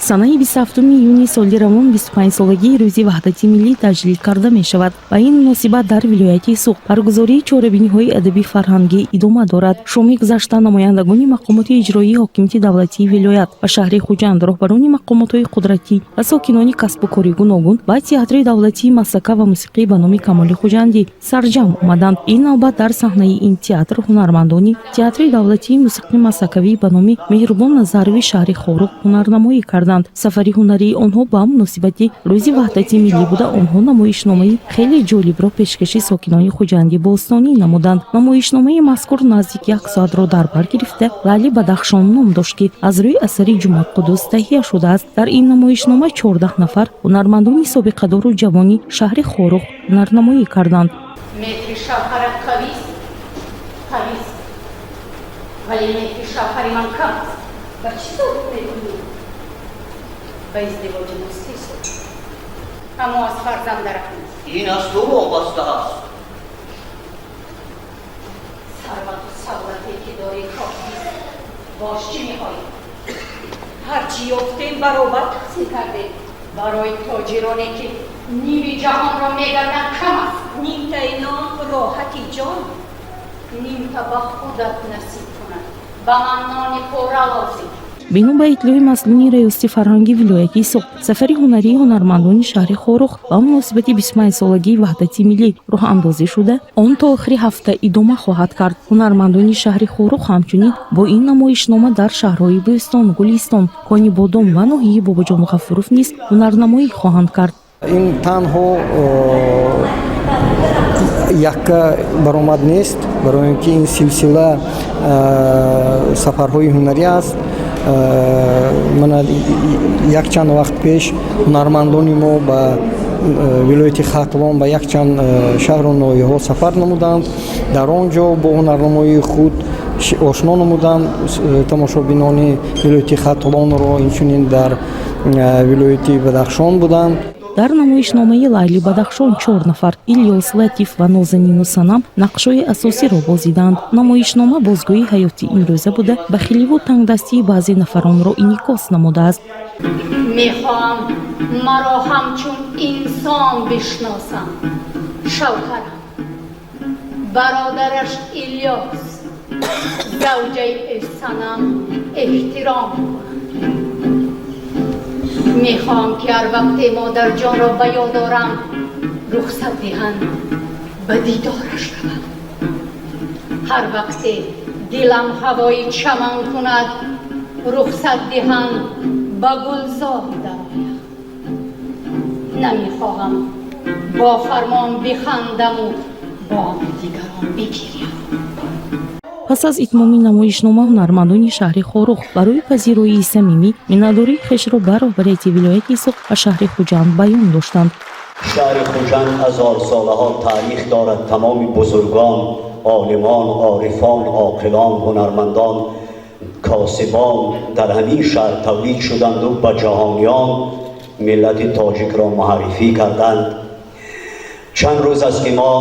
Санаи 27 июни соли равон 25-солагии Рӯзи Ваҳдати миллӣ таҷлил карда мешавад. Ба ин муносибат дар вилояти Суғд баргузории чорабиниҳои адабӣ фарҳангӣ идома дорад. Шоми гузашта намояндагони мақомоти иҷроии ҳокимияти давлатии вилоят ва шаҳри Хуҷанд, роҳбарони мақомотҳои қудратӣ ва сокинони касбу кори гуногун ба Театри давлатии масхара ва мусиқӣ ба номи Камоли Хуҷандӣ сарҷамъ омаданд. Ин навбат дар саҳнаи ин театр ҳунармандони Театри давлатии мусиқии масхаравӣ ба номи Меҳрубон Назарови шаҳри Хоруғ ҳунарнамоӣ карданд. Сафари ҳунарии онҳо ба муносибати Рӯзи Ваҳдати миллӣ буда, онҳо намоишномаи хеле ҷолибро пешкаши сокинони Хуҷанди бостонӣ намуданд. Намоишномаи мазкур наздик як соатро дар бар гирифта, «Лаъли Бадахшон» ном дошт, ки аз рӯи асари Ҷума Қуддус таҳия шудааст. Дар ин намоишнома 14 нафар ҳунармандони собиқадору ҷавони шаҳри Хоруғ ҳунарнамоӣ карданд. Меҳри шавҳарат қавист, қавист, вале меҳри шавҳари ман кам аст. Ба чӣ собит мекунӣ? Ба издивоҷи мо 3 сол, аммо аз фарзанд дарак нест. Ин аз ту вобаста аст. Сарвату савлате ки дорӣ, кофист. Бош чӣ мехоҳӣ? Ҳарчи ёфтем, баробар тақсим кардем. Барои тоҷироне ки ними ҷаҳонро мегарданд, кам аст. Нимтаи нон роҳати ҷон. Нимта ба худат насиб кунад, ба ман нони пора лозим. Бино ба иттилои масъулини Раёсати фарҳанги вилояти Суғд, сафари ҳунарии ҳунармандони шаҳри Хоруғ ба муносибати 25-солагии Ваҳдати миллӣ роҳандозӣ шуда, он то охири ҳафта идома хоҳад кард. Ҳунармандони шаҳри Хоруғ ҳамчунин бо ин намоишнома дар шаҳрҳои Бӯстон, Гулистон, Конибодом ва ноҳияи Бобоҷон Ғафуров низ ҳунарнамоӣ хоҳанд кард. Ин танҳо якка баромад нест, барои ин ки ин силсила сафарҳои ҳунарӣ аст. Мана, якчанд вақт пеш ҳунармандони мо ба вилояти Хатлон, ба якчанд шаҳру ноҳияҳо сафар намуданд. Дар он ҷо бо ҳунарнамоии худ ошно намуданд тамошобинони вилояти Хатлонро, инчунин дар вилояти Бадахшон буданд. Дар намоишномаи «Лайли Бадахшон» чор нафар, Илёс, Латиф ва Нозанину Санам, нақшҳои асосиро бозиданд. Намоишнома бозгӯи ҳаёти имрӯза буда, бахиливу тангдастии баъзе нафаронро инъикос намудааст. Мехоҳам маро ҳамчун инсон бишносам. Шавҳарам, бародараш Илёс, завҷаи Санам эҳтиром. Мехоҳам, ки ҳар вақте модарҷонро ба ёд орам, рухсат диҳанд ба дидораш равам. Ҳар вақте дилам ҳавои чаман кунад, рухсат диҳанд ба гулзор дароям. Намехоҳам бо фармон бихандаму бо дигарон бигирям. Пас аз итмоми намоишнома ҳунармандони шаҳри Хоруғ барои пазироии самимӣ миннатдории хешро ба роҳбарияти вилояти Суғд ва шаҳри Хуҷанд баён доштанд. Шаҳри Хуҷанд ҳазорсолаҳо таърих дорад. Тамоми бузургон, олимон, орифон, оқилон, ҳунармандон, косибон дар ҳамин шаҳр тавлид шуданду ба ҷаҳониён миллати тоҷикро муаррифӣ карданд. Чанд рӯз аст, ки мо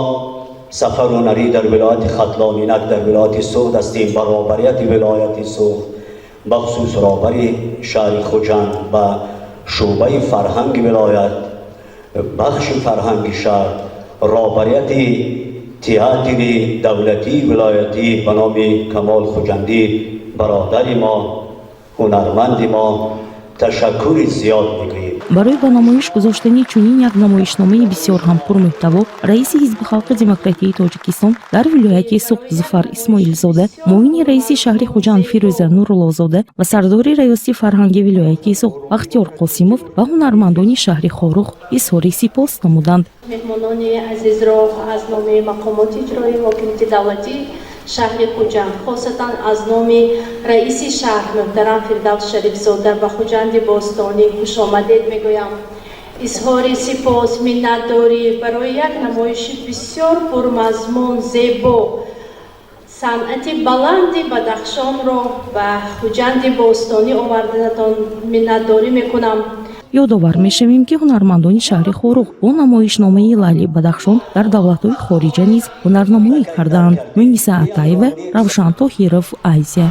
сафар ҳунарӣ дар вилояти Хатлон, инак дар вилояти Суғд ҳастем. Ба роҳбарияти вилояти Суғд, бахусус роҳбари шаҳри Хуҷанд, ба шӯъбаи фарҳанги вилоят, бахши фарҳанги шаҳр, роҳбарияти театри давлатии вилоятӣ ба номи Камол Хуҷандӣ, бародари мо, ҳунарманди мо, ташаккури зиёд мегӯем. Барои ба намоиш гузоштани чунин як намоишномаи бисёр ҳам пурмуҳтаво раиси Ҳизби халқи демократии Тоҷикистон дар вилояти Суғд Зуфар Исмоилзода, муовини раиси шаҳри Хуҷанд Фирӯза Нуруллозода ва сардори Раёсати фарҳанги вилояти Суғд Бахтиёр Қосимов ва ҳунармандони шаҳри Хоруғ изҳори сипос намуданд. Меҳмонони азизро аз номи мақомоти иҷроии ҳокимияти давлатии шаҳри Хуҷанд, хосатан аз номи раиси шаҳр муҳтарам Фирдавс Шарифзода, ба Хуҷанди бостонӣ хушомадед мегӯям. Изҳори сипос, миннатдорӣ барои як намоиши бисёр пурмазмун, зебо, санъати баланди Бадахшонро ба Хуҷанди бостонӣ оварданатон миннатдорӣ мекунам. Ёдовар мешавем, ки ҳунармандони шаҳри Хоруғ бо намоишномаи «Лайли Бадахшон» дар давлатҳои хориҷа низ ҳунарнамоӣ кардаанд. Муниса Атаева, Равшан Тоҳиров, Азия.